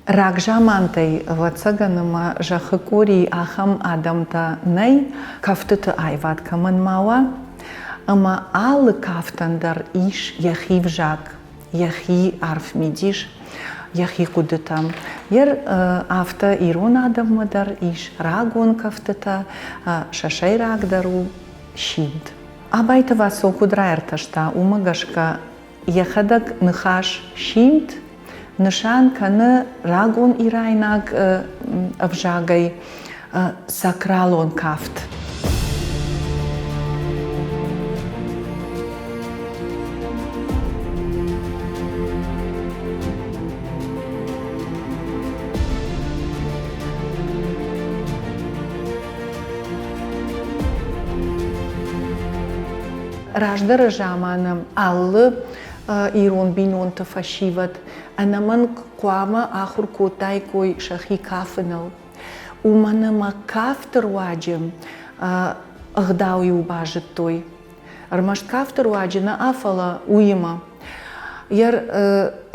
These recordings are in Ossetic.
Рагзамантӕй, ӕвӕццӕгӕн, ӕмӕ зӕххы къорийы ахӕм адӕмтӕ нӕй, кӕфтыты аивад кӕмӕн ма уа, ӕмӕ алы кафтӕн дӕр ис йӕхи взаг, йӕхи арф мидис, йӕхи хъуыдытӕ. Йер афтӕ ирон адӕммӕ дӕр ис рагон кӕфтытӕ, сӕ сӕйрагдӕр у симд. Абайты Васо куыд раиртӕста, уымӕ гӕсгӕ йӕхӕдӕг ныхас симд нысан кӕны рагон ирайнаг ӕвзагӕй сакралон кафт. Раздӕры заманы алы ирон бинонты фӕсивӕд ӕнӕмӕнг хъуамӕ ахуыр кодтаиккой сӕхи кафыныл. Уымӕн ӕмӕ кафты руаджы ӕгъдау-иу базыдтой. Ӕрмӕст кафты руаджы нӕ, фӕлӕ уыимӕ. Йӕ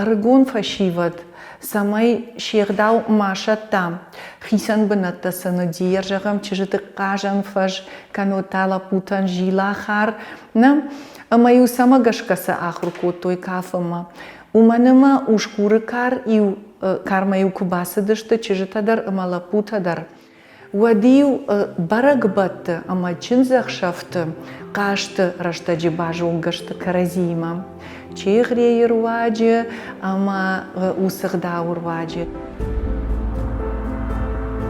ӕрыгон фӕсивӕд, цӕмӕй се гъдау ма сӕтта, хицӕн бынӕттӕ сын уыди, зӕгъӕм, чызджыты хъазӕн фӕз, кӕннод та лӕппутӕн зилахар, нӕ? Ӕмӕ-иу цӕмӕ гӕсгӕ сӕ ахуыр кодтой кафынмӕ? Уымӕн ӕмӕ усгуры кар-иу кармӕ-иу куы бацыдысты чызджытӕ дӕр ӕмӕ лӕппутӕ дӕр, Уӕд-иу бӕрӕгбӕтты ӕмӕ чындзӕхсӕвты хъазты рӕстӕджы базонгӕ сты кӕрӕдзиимӕ. Чегърейы руаджы ӕмӕ уыцы гъдауы руаджы.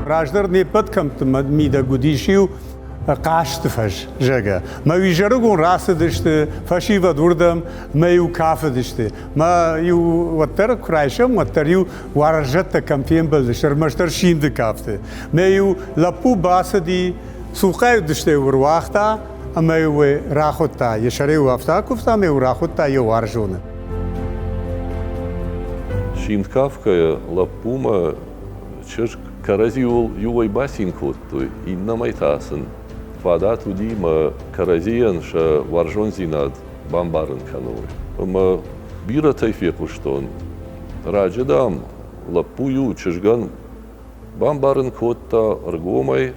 Раздӕр не ппӕт кӕмтты мидӕг уыдис иу хъазты фӕз, зӕгъгӕ. Мӕ изӕрыгон рацыдысты фӕсивӕд уырдӕм, мӕ-иу кафыдысты. Мӕ-иу уӕддӕр куы райсӕм, уӕддӕр-иу уарзӕттӕ кӕм фембӕлдысты, ӕрмӕстдӕр симды кафты. Мӕ-иу лӕппу бацыди, цухъайы дыстӕ-иу ӕруагъта ӕмӕ-иу ӕй рахуыдта, йӕ сӕрӕй-иу афтӕ акуывта ӕмӕ-иу рахуыдта йӕ уарзоны. Симд кафгӕйӕ лӕппумӕ чызг кӕрӕдзиуыл иуӕй бацин кодтой, иннӕмӕй та сын фадат уыди мӕ кӕрӕдзийӕн сӕ уарзондзинад бамбарын кӕной. Ӕмӕ бирӕтӕй фехъуыстон, раджы, дам, лӕппу-иу чызгӕн бамбарын кодта ӕргомӕй,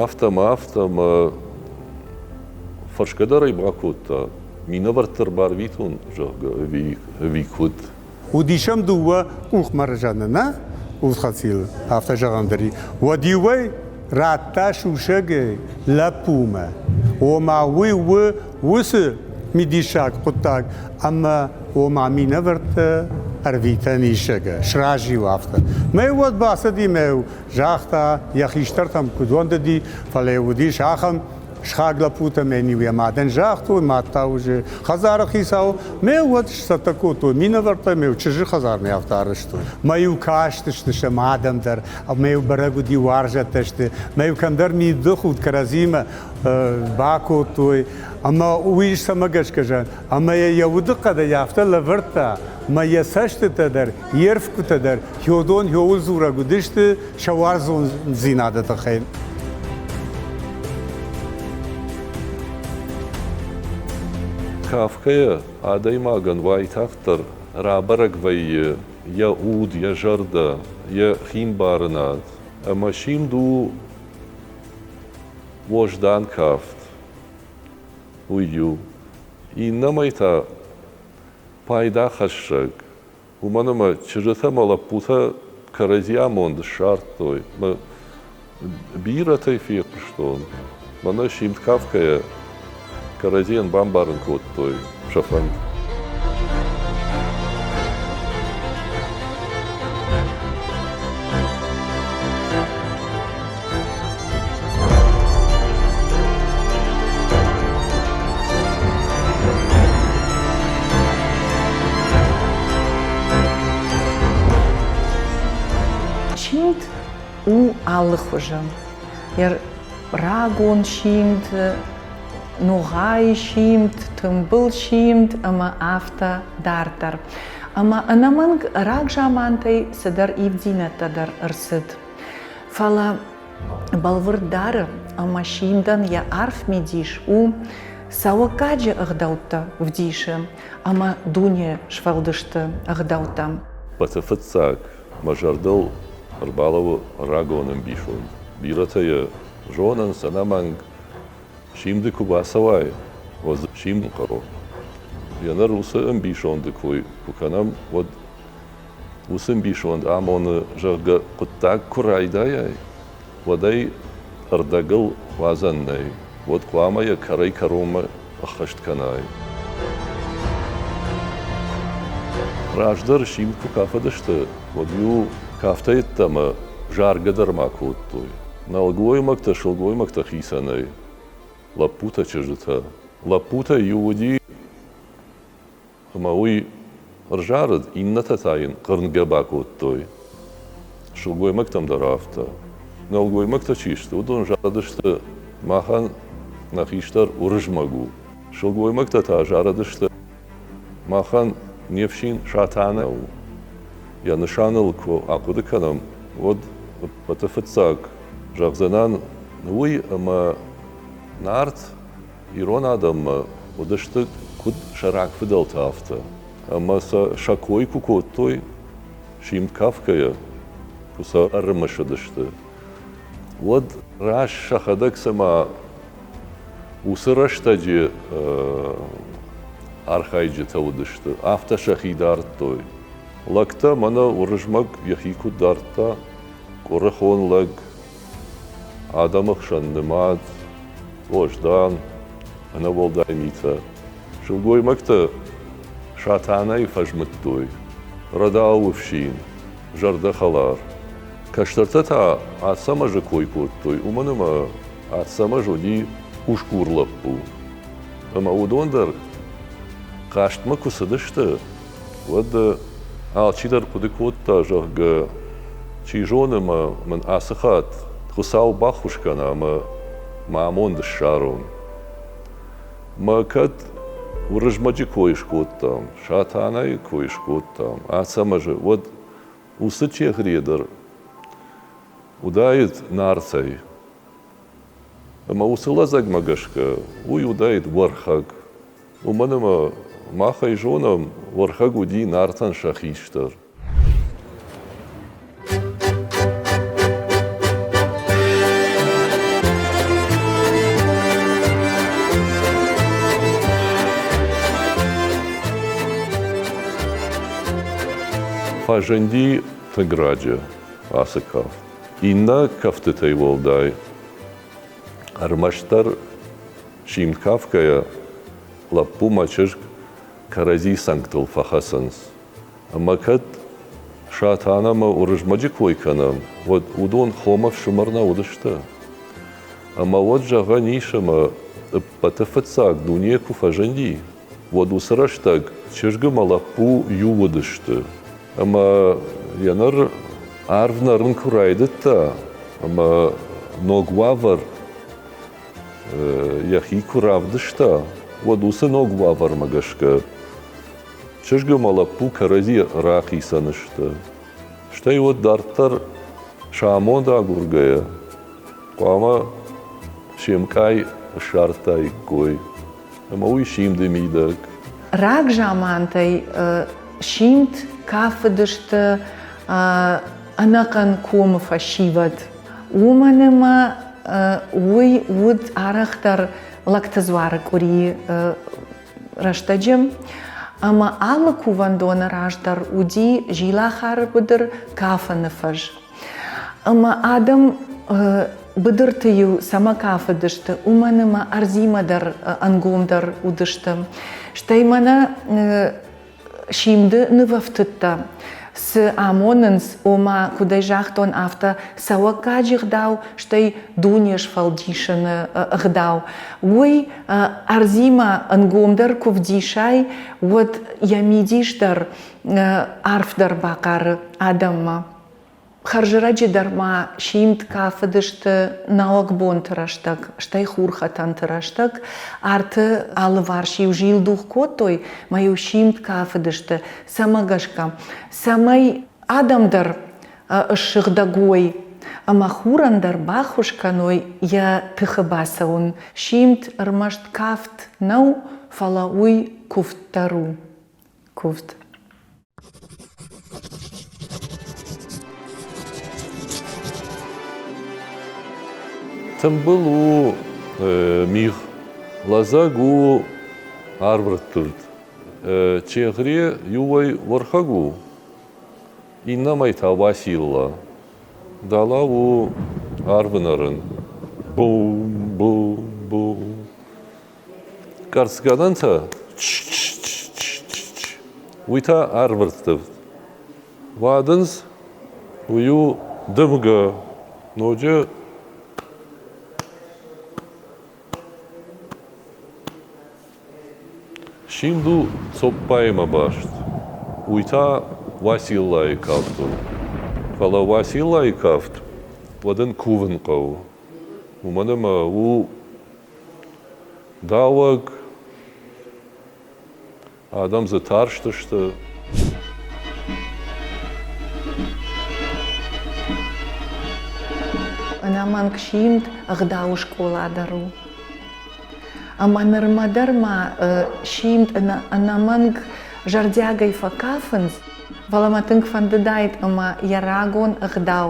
афтӕ мӕ, афтӕ мӕ фӕрсгӕ дӕр ӕй бакодта, минӕвӕртты ӕрбарвитон, зӕгъгӕ, ӕви куыд. Уыдис ӕм дыууӕ къухмӕрзӕны, нӕ удхӕцъил, афтӕ зӕгъӕн дӕр и. Уӕд иуӕй радта сусӕгӕй лӕппумӕ, ома уый у уыцы мидиссаг хъуыддаг ӕмӕ ома минӕвӕрттӕ ӕрвитӕн исӕгӕ, сразы у афтӕ. Мӕ уӕд бацыди мӕ загъта, йӕ хистӕртӕм куыд уӕндыди, фӕлӕ уыдис ахӕм Схаг лӕппутӕ мӕн-иу йӕ мадӕн загътой, мад та уже хӕдзары хицау. Мӕ уӕд сцӕттӕ кодтой минӕвӕрттӕ, мӕ чызджы хӕдзармӕ афтӕ арӕзтой. Мӕ-иу кастысты сӕм адӕм дӕр, ӕмӕ-иу бӕрӕг уыди уарзӕттӕ сты. Мӕ-иу кӕмдӕр мидбылхудт кӕрӕдзимӕ бакодтой. Ӕмӕ уый цӕмӕ гӕсгӕ зӕгъын, ӕмӕ йӕ йӕ удыхъӕдӕй афтӕ лӕвӕрдта, мӕ йӕ цӕстытӕ дӕр, йе рфгуытӕ дӕр хиодон хиуыл дзурӕг уыдысты сӕ уарзондзинады тыххӕй. Кафгӕйӕ адӕймагӕн уайтагъддӕр рабӕрӕг вӕййы йӕ уд, йӕ зӕрдӕ, йӕ химбарынад. Ӕмӕ симд у уӕздан кафт. Уый иу. Иннӕмӕй та пайдахӕссӕг. Уымӕн ӕмӕ чызджытӕ ӕмӕ лӕппутӕ кӕрӕдзи амонд ссардтой. Бирӕтӕй фехъуыстон, мӕнӕ симд кафгӕйӕ кӕрӕдзийӕн бамбарын кодтой сӕ фӕнд. Симд у алы хуызы. Йӕ рагон симд, ногъайы симд, тымбыл симд ӕмӕ афтӕ дарддӕр. Ӕмӕ ӕнӕмӕнг рагзамантӕй цыдӕр ивддзинӕдтӕ дӕр ӕрцыд. Фӕлӕ бӕлвырд дары, ӕмӕ симдӕн йӕ арф мидис у цӕуӕггаджы ӕгъдӕуттӕ вдисы ӕмӕ дуне сфӕлдысты ӕгъдӕуттӕ. Ӕппӕты фыццаг. Мӕ зӕрдыл ӕрбалӕууы рагон ӕмбисонд. Бирӕтӕ йӕ зонынц, ӕнӕмӕнг симды куы бацӕуай, уӕд дзы симд хъӕуы. Йӕ ныр уыцы ӕмбисонды кой куы кӕнӕм, уӕд уыцы ӕмбисонд амоны, зӕгъгӕ, хъуыддаг куы райдайай, уӕд ӕй ӕрдӕгыл уадзӕн нӕй, уӕд хъуамӕ йӕ кӕрӕй-кӕронмӕ ӕххӕст кӕнай. Раздӕр симд куы кафыдысты, уӕд-иу кафтӕ йеддӕмӕ заргӕ дӕр ма кодтой. Нӕлгоймӕгтӕ, сылгоймӕгтӕ хицӕнӕй, лӕппутӕ, чызджытӕ. Лӕппутӕй иу уыди Ӕмӕ уый ӕрзарыд, иннӕтӕ та йын хъырнгӕ бакодтой. Сылгоймӕгтӕм дӕр афтӕ. Нӕлгоймӕгтӕ чи сты, уыдон зарыдысты махӕн нӕ хистӕр Уырызмӕг у. Сылгоймӕгтӕ та зарыдысты махӕн не фсин Сатана у. Йӕ нысаныл куы ахъуыды кӕнӕм, уӕд ӕппӕты фыццаг зӕгъдзынӕн уый, ӕмӕ Нарт Ирон адӕммӕ уыдысты куыд сӕ рагфыдӕлтӕ, афтӕ. Ӕмӕ сӕ сӕ кой куы кодтой, симд кафгӕйӕ, куы сӕ ӕрымысыдысты, уӕд раст сӕхӕдӕг цыма уыцы рӕстӕджы архайджытӕ уыдысты, афтӕ сӕхи дардтой. Лӕгтӕ мӕнӕ Уырызмӕг йӕхи куыд дардта, къуырыхон лӕг, Адӕмы хсӕн нымад, уӕздан, ӕнӕуӕлдай митӕ. Сылгоймӕгтӕ Сатанайы фӕзмыдтой, рӕдауы фсин, зӕрдӕхӕлар. Кӕстӕртӕ та Ацӕмӕзы кой кодтой, уымӕн ӕмӕ Ацӕмӕз уыди усгур лӕппу. Ӕмӕ уыдон дӕр хъазтмӕ куы цыдысты, уӕд алчидӕр хъуыды кодта, зӕгъгӕ, чи зоны ӕмӕ мын ацы хатт Хуыцау баххуыс кӕна ӕмӕ мӕ амонд ссарон. Мӕ кӕд Уырызмӕджы кой скодтам, Сатанайы кой скодтам, Ацӕмӕзы, уӕд уыцы чегъре дӕр уыдаид Нартӕй. Ӕмӕ уыцы лӕдзӕгмӕ гӕсгӕ уый уыдаид Уӕрхӕг. Уымӕн ӕмӕ мах ӕй зонӕм, Уӕрхӕг уыди Нартӕн сӕ хистӕр. Фӕзынди тынг раджы ацы кафт. Иннӕ кӕфтытӕй уӕлдай ӕрмӕстдӕр Симд кафгӕйӕ лӕппу мӕ чызг кӕрӕдзи цӕнгтыл фӕхӕцынц. Ӕмӕ кӕд Сатана ӕмӕ Уырызмӕджы кой кӕнӕм, уӕд уыдон хомӕ фсымӕр нӕ уыдысты. Ӕмӕ уӕд зӕгъӕн ис, ӕмӕ ӕппӕты фыццаг дуне куы фӕзынди, уӕд уыцы рӕстӕг чызг ӕмӕ лӕппу иу уыдысты. Ӕмӕ йӕ ныр арв нӕрын куы райдыдта, ӕмӕ ног уавӕр йӕхи куы равдыста, уӕд уыцы ног уавӕрмӕ гӕсгӕ чызг ӕмӕ лӕппу кӕрӕдзи рахицӕн сты. Стӕй уӕд дарддӕр сӕ амонд агургӕйӕ хъуамӕ се мкъай ссардтаиккой ӕмӕ уый симды мидӕг. Рагзамантӕй симд кафыдысты ӕнӕхъӕн комы фӕсивӕд. Уымӕн ӕмӕ уый уыд арӕхдӕр Лӕгты дзуары къуырийы рӕстӕджы. Ӕмӕ алы кувӕндоны раз дӕр уыди Зилахары быдыр кафыны фӕз. Ӕмӕ адӕм быдырты-иу цӕмӕ кафыдысты, уымӕн ӕмӕ ӕрдзимӕ дӕр ӕнгомдӕр уыдысты. Стӕй мӕнӕ симды нывӕфтыдтӕ цы амонынц, ома, куыдӕй загътон, афтӕ цӕуӕггаджы гъдау, стӕй дуне сфӕлдисыны ӕгъдау, уый ӕрдзимӕ ӕнгомдӕр куы вдисай, уӕд йӕ мидис дӕр арфдӕр бахъары адӕммӕ. Хӕрзӕрӕджы дӕр ма симд кафыдысты нӕуӕгбонты рӕстӕг, стӕй хурхӕтӕнты рӕстӕг. Арты алыварс-иу зилдух кодтой мӕ-иу симд кафыдысты. Цӕмӕ гӕсгӕ? Цӕмӕй адӕм дӕр ссыгъдӕг уой ӕмӕ хурӕн дӕр баххуыс кӕной йӕ тыхы бацӕуын. Симд ӕрмӕст кафт нӕу, фӕлӕ уый куывд дӕр у. Куывд. Тымбыл у мигъ, лӕдзӕг у арвырттывд. Чегъре иуӕй уӕрхӕг у, иннӕмӕй та Уацилла. Дала у арвы нӕрын. Бу-бу-бу. Къӕрцгӕнӕнтӕ уый та арвырттывд. Уадындз уый у дымгӕ, ноджы Симд у цоппаимӕ баст. Уый та Уациллайы кафт у. Фӕлӕ Уациллайы кафт уӕд ын кувын хъӕуы. Уымӕн ӕмӕ у давӕг, адӕм дзы тарстысты. Ӕнӕмӕнг симд ӕгъдауы скъола дӕр у. Ӕмӕ нырмӕ дӕр ма симд ӕнӕмӕнг зӕрдиагӕй фӕкафынц, фӕлӕ мӕ тынг фӕндыдаид ӕмӕ йӕ рагон ӕгъдау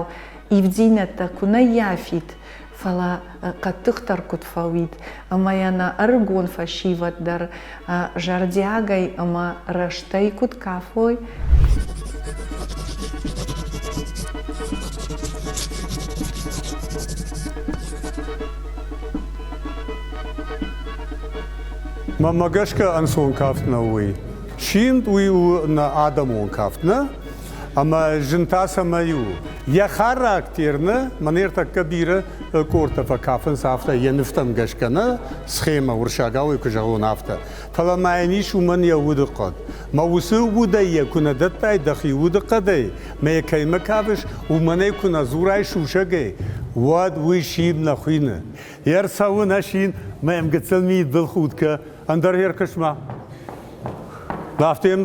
ивддзинӕдтӕ куы нӕ ййафид, фӕлӕ хъӕддыхдӕр куыд фӕуид, ӕмӕ йӕ нӕ ӕрыгон фӕсивӕд дӕр зӕрдиагӕй ӕмӕ рӕстӕй куыд кафой. Мӕнмӕ гӕсгӕ ӕнцон кафт нӕу уый. Симд уый у нӕ адӕмон кафт, нӕ? Ӕмӕ зын та цӕмӕй у? Йӕ характер нӕ, мӕнӕ ӕртӕккӕ бирӕ къордтӕ фӕкафынц афтӕ, йӕ нывтӕм гӕсгӕ нӕ, схемӕ уырыссагау ӕй куы зӕгъон, афтӕ. Фӕлӕ ма йын ис уымӕн йӕ удыхъӕд. Мӕ уыцы удӕй йӕ куы нӕ дӕттай дӕхи удыхъӕдӕй, мӕ йӕ кӕимӕ кафыс, уымӕн ӕй куы нӕ дзурай сусӕгӕй, уӕд уый син нӕ хуины. Йе рцӕуы нӕ син, мӕм гыццыл мидбылхудгӕ, ӕндӕр ӕркӕс-ма. Афтӕ йӕм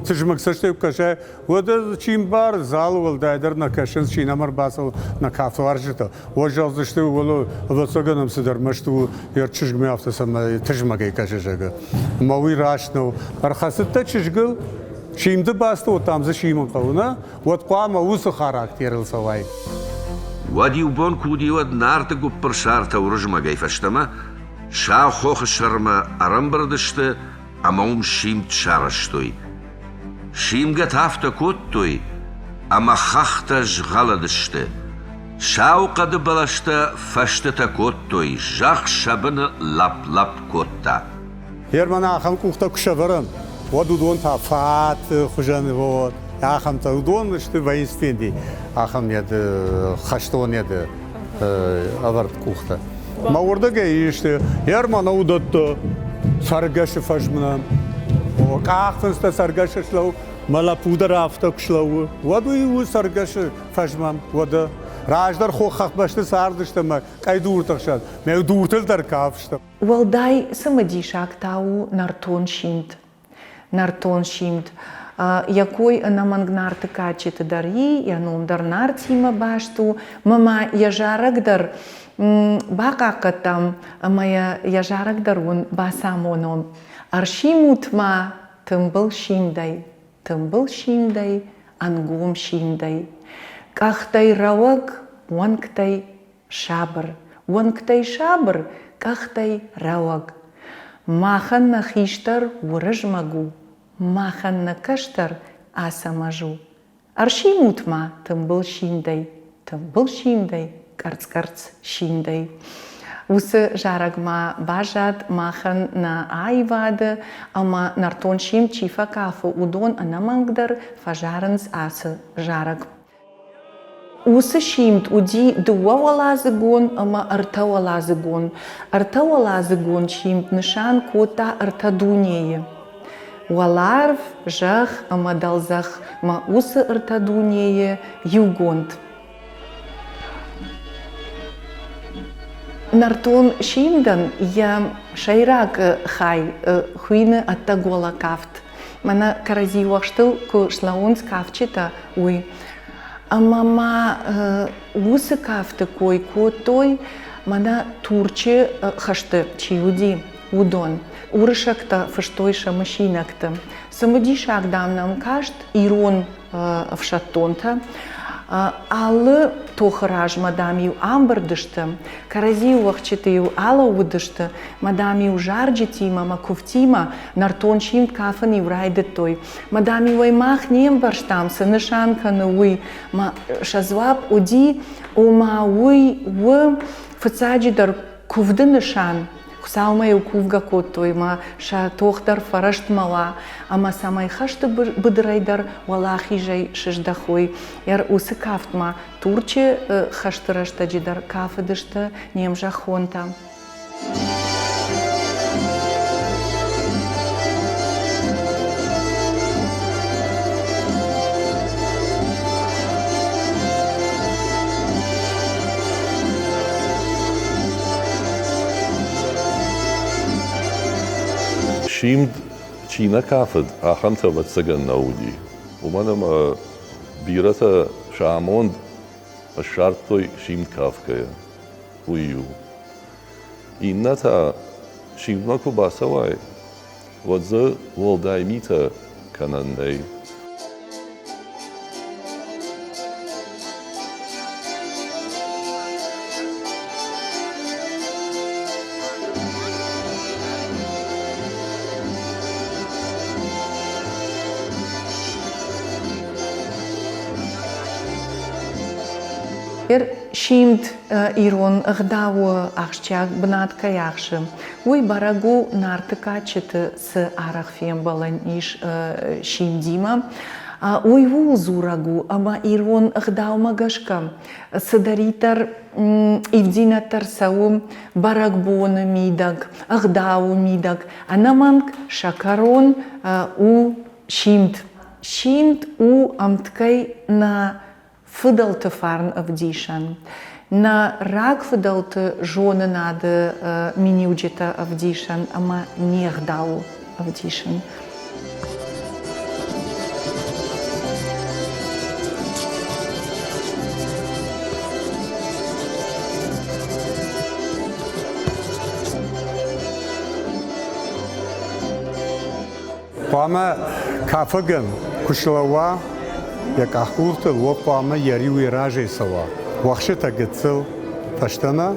тызмӕг цӕстӕй куы кӕсай, уӕд чи мбары, залы уӕлдайдӕр нӕ кӕсынц, чи нӕм ӕрбацӕуы нӕ кафтуарзджытӕ. Уӕд зӕгъдзысты, уӕлӕ, ӕвӕццӕгӕн ӕм цыдӕр мӕсты у, йӕ чызгмӕ афтӕ цӕмӕй тызмӕгӕй кӕсы, зӕгъгӕ. Ӕмӕ уый раст нӕу. Ӕрхӕцыдтӕ чызгыл, симды бацыд, там дзы симын хъӕуы, нӕ? Уӕд хъуамӕ уыцы характерыл цӕуай. Уӕд иу бон куы уыди, уӕд Нарты гуыппырсартӕ Уырызмӕгӕй фӕстӕмӕ Сау хохы сӕрмӕ ӕрӕмбырд сты ӕмӕ уым симд сарӕзтой. Симгӕ та афтӕ кодтой, ӕмӕ хӕхтӕ згъӕлыдысты. Сау хъӕды бӕлӕстӕ фӕстытӕ кодтой, зӕхх сӕ быны лӕпп-лӕпп кодта. Герман ахӕм къухтӕ куы сӕвӕрӕм, уӕд уыдон та фаты хуызӕн вот, ахӕмтӕ. Уыдон сты воинственный, ахӕм хӕстон ӕвӕрд къухтӕ. Мӕ уырдыгӕй исты Германы уыдӕттӕ цӕргӕсы фӕзмынӕн. Къахфындзтӕ цӕргӕсы слӕуу, мӕ лӕппу дӕр афтӕ куы слӕууы, уӕд уый у цӕргӕсы фӕзмӕн. Уӕдӕ раздӕр хоххӕхбӕсты цардысты ӕмӕ къӕйдурты хсӕн, мӕ дуртыл дӕр кафстӕм. Уӕлдай цымыдисаг та у нӕртон симд. Нӕртон симд. Йӕ кой ӕнӕмӕнг Нарты кадджыты дӕр и, йӕ ном дӕр Нартимӕ баст у, мӕ ма йӕ зарӕг дӕр бахъахъхъӕдтам ӕмӕ йӕ зарӕг дӕр уын бацамонон. Ӕрсимут-ма тымбыл симдӕй, тымбыл симдӕй, ӕнгом симдӕй. Къӕхтӕй рӕуӕг, уӕнгтӕй сабыр, уӕнгтӕй сабыр, къӕхтӕй рӕуӕг. Махӕн нӕ хистӕр Уырызмӕг у, махӕн нӕ кӕстӕр Ацӕмӕз у. Ӕрсимут-ма тымбыл симдӕй, тымбыл симдӕй, къӕрцц-къӕрцц симдӕй. Уыцы зарӕг ма баззад махӕн нӕ аивады ӕмӕ нӕртон симд чи фӕкафы, уыдон ӕнӕмӕнгдӕр фӕзарынц ацы зарӕг. Уыцы симд уыди дыууӕуӕладзыгон ӕмӕ ӕртӕуӕладзыгон. Ӕртӕуӕладзыгон симд нысан кодта ӕртӕ дунейы. Уӕларв, зӕхх ӕмӕ дӕлдзӕхмӕ уыцы ӕртӕ дунейы иугонд. Нӕртон симдӕн йӕ сӕйраг хай хуины ӕддӕгуӕлӕ кафт. Мӕнӕ кӕрӕдзи уӕхстыл куы слӕууынц кафджытӕ, уый. Ӕмӕ ма уыцы кафты кой кодтой, мӕнӕ Турчы хӕсты чи уыди, уыдон. Уырыссӕгтӕ фыстой сӕ мысинӕгты. Цымыдисаг, дам, нӕм каст ирон ӕфсӕддонтӕ. Алы тохы размӕ, дам-иу амбырд сты, кӕрӕдзийы уӕхчыты-иу алӕууыдысты, мӕ, дам-иу зарджытимӕ мӕ куывтимӕ нӕртон симд кафын-иу райдыдтой. Мӕ, дам-иу ӕй мах не мбӕрстам, цы нысан кӕны, уый. Мӕ сӕ дзуапп уыди, ома уый у фыццаджыдӕр куывды нысан, Хуыцаумӕ-иу кувгӕ кодтой мӕ сӕ тох дӕр фӕрӕстмӕ уа, ӕмӕ цӕмӕй хӕсты быдырӕй дӕр уӕлахизӕй сыздӕхой. Ӕр уыцы кафтмӕ Турчы хӕсты рӕстӕджы дӕр кафыдысты не мзӕххонтӕ. Симд чи нӕ кафыд, ахӕмтӕ ӕвӕццӕгӕн нӕ уыди. Уымӕн ӕмӕ бирӕтӕ сӕ амонд ссардтой симд кафгӕйӕ. Уый у. Иннӕтӕ симдмӕ куы бацӕуай, уӕд дзы уӕлдай митӕ кӕнӕн нӕй. Симд ирон ӕгъдауы ахсджиаг бынат кӕй ахсы, уый бӕрӕг у Нарты кадджыты цы арӕх фембӕлӕн ис симдимӕ. Уый ууыл дзурӕг у, ӕмӕ ирон ӕгъдаумӕ гӕсгӕ цыдӕриддӕр ивддзинӕдтӕ рцӕуы бӕрӕгбоны мидӕг, ӕгъдауы мидӕг, ӕнӕмӕнг сӕ кӕрон у симд. Симд у ӕмткӕй нӕ фыдӕлты фарн ӕвдисӕн, нӕ рагфыдӕлты зонынады миниуджытӕ ӕвдисӕн ӕмӕ не гъдау ӕвдисӕн. Хъуамӕ кафӕгӕн куы слӕууа йӕ къахкъултыл, уӕд хъуамӕ йӕ риу йӕ разӕй цӕуа. Уӕхсчытӕ гыццыл фӕстӕмӕ,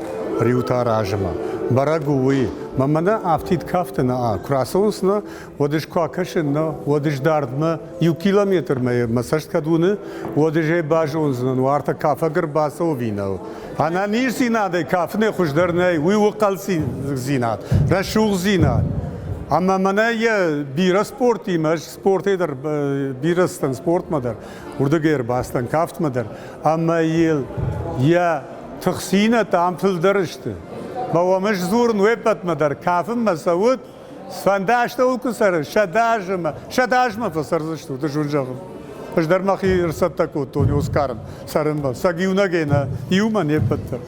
риу та размӕ. Бӕрӕг у уый, мӕ мӕнӕ афтид кафты нӕ куы рацӕуынц нӕ, уӕд ӕз куы акӕсын нӕ, уӕд ӕз дардмӕ иу километрмӕ мӕ цӕст кӕд уыны, уӕд ӕз ӕй базондзынӕн, уартӕ кафӕг ӕрбацӕуы ӕви нӕ. Ӕнӕниздзинадӕй кафынӕй хуыздӕр нӕй, уый у хъӕлдзигдзинад, рӕсугъддзинад. Ӕмӕ мӕнӕ йӕ бирӕ спортимӕ, ӕз спортӕй дӕр бирӕ цыдтӕн спортмӕ дӕр, уырдыгӕй ӕрбацыдтӕн кафтмӕ дӕр, ӕмӕ йыл йӕ тыхдзинӕдтӕ ам фылдӕр сты. Мӕ уӕм ӕз дзурын уе ппӕтмӕ дӕр, кафынмӕ цӕут, Цыфӕнды астӕуыл куы цӕрын, 100 азмӕ, 100 азмӕ фӕцӕрдзыстут, ӕз уын зӕгъын. Ӕз дӕр мӕхи ӕрцӕттӕ кодтон Оскарӕн цӕрынмӕ. Цӕг иунӕгӕй нӕ, иумӕ не ппӕт дӕр.